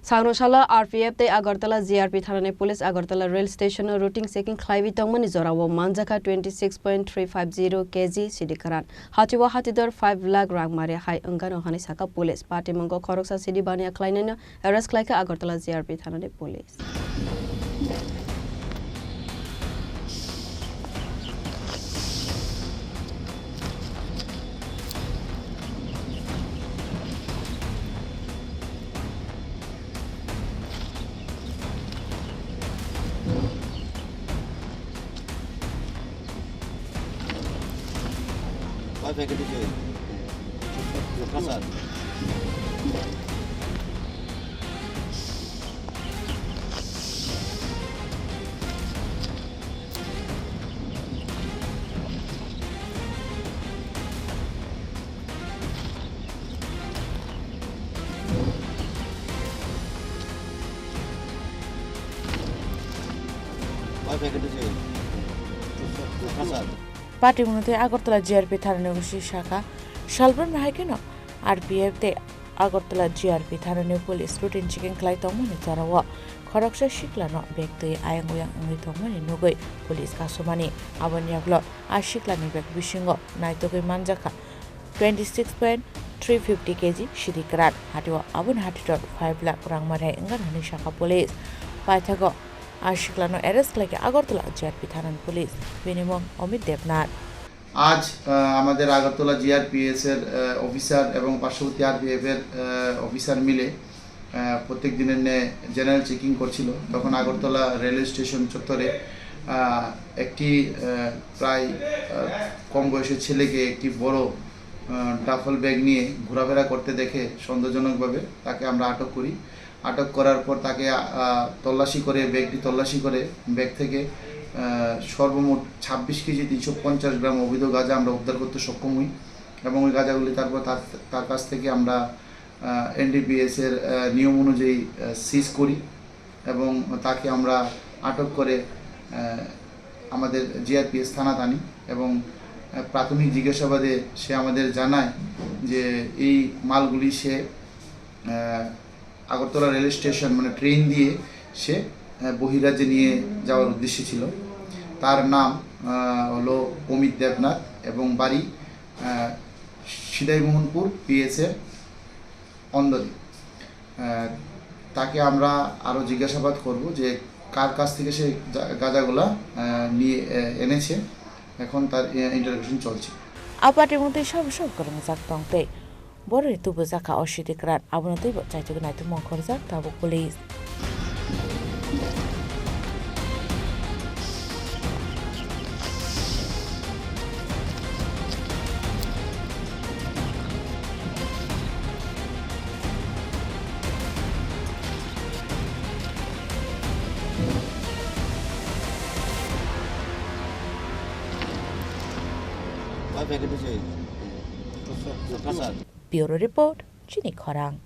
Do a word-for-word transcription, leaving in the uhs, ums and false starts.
Sangrosalo R P F tei Agartala G R P thanani police Agartala rail station-o routine checking khlaiwi tongmani jorao manjakha twenty six point three five zero K G sidi kwran. Hatio hatidor five lakh rang mari hai wngkano hwnwi sakha police. Patimungo khoroksa sidi baniya khlainaino arrest khlaikha Agartala G R P thanani police. Patimung tei Agartala G R P thanani O C sakha, salbrumni hai kheno R P F tei Agartala G R P thanani police routine checking khlai tongmani jorao khoroksa siklano bag twi ayang uyang wngwi tongmani nugwi police kasumani. Aboni yagulo a siklani bag bisingo naitugwi manjakha twenty six point three fifty K G sidi kwran. Hatio aboni hatito five lakh rang mari hai wngkha hwnwi sakha police. Paithago a siklano arrest khlaikha Agartala G R P thanani police. Bini mung Amit Debnath. আজ, আহ, আমাদের আগরতলা জিআরপিএস এর, আহ, অফিসার এবং পার্শ্ববর্তী আরপিএফ এর, আহ, অফিসার মিলে, আহ, প্রত্যেক দিনের ন্যায় জেনারেল চেকিং করছিল। তখন আগরতলা রেলওয়ে স্টেশন চত্বরে, আহ, একটি, আহ, প্রায়, আহ, কম বয়সের ছেলেকে একটি বড়, আহ, ডাফল ব্যাগ নিয়ে ঘোরাফেরা করতে দেখে সন্দেহজনকভাবে তাকে আমরা আটক করি। আটক করার পর তাকে, আহ, তল্লাশি করে, ব্যাগটি তল্লাশি করে ব্যাগ থেকে, আহ, সর্বমোট ছাব্বিশ কেজি তিনশো পঞ্চাশ গ্রাম অবৈধ গাঁজা আমরা উদ্ধার করতে সক্ষম হই এবং ওই গাঁজাগুলি তারপর তার, তার কাছ থেকে আমরা, আহ, এনডিপিএস এর, আহ, নিয়ম অনুযায়ী, আহ, সিজ করি এবং তাকে আমরা আটক করে, আহ, আমাদের জিআরপিএস থানাত আনি এবং, আহ, প্রাথমিক জিজ্ঞাসাবাদে সে আমাদের জানায় যে এই মালগুলি সে, আহ, আগরতলা রেল স্টেশন, মানে ট্রেন দিয়ে সে, আহ, বহিরাজ্যে নিয়ে যাওয়ার উদ্দেশ্যে ছিল। তার নাম, আহ, হলো অমিত দেবনাথ এবং বাড়ি, আহ, সিদাইমোহনপুর পিএস এর অন্দরে। আহ, তাকে আমরা আরও জিজ্ঞাসাবাদ করব যে কার কাছ থেকে সে গা-, গাঁজাগুলা, আহ, নিয়ে, আহ, এনেছে। এখন তার, আহ, ইন্টারোগেশন চলছে। Apatimung tei sabo sabo kwrwngjak tong tei borokni tubujakha o sidi kwran, abono teibo chaitugwi naitugma khorjak tabuk police. Bureau Report, Chini Khorang.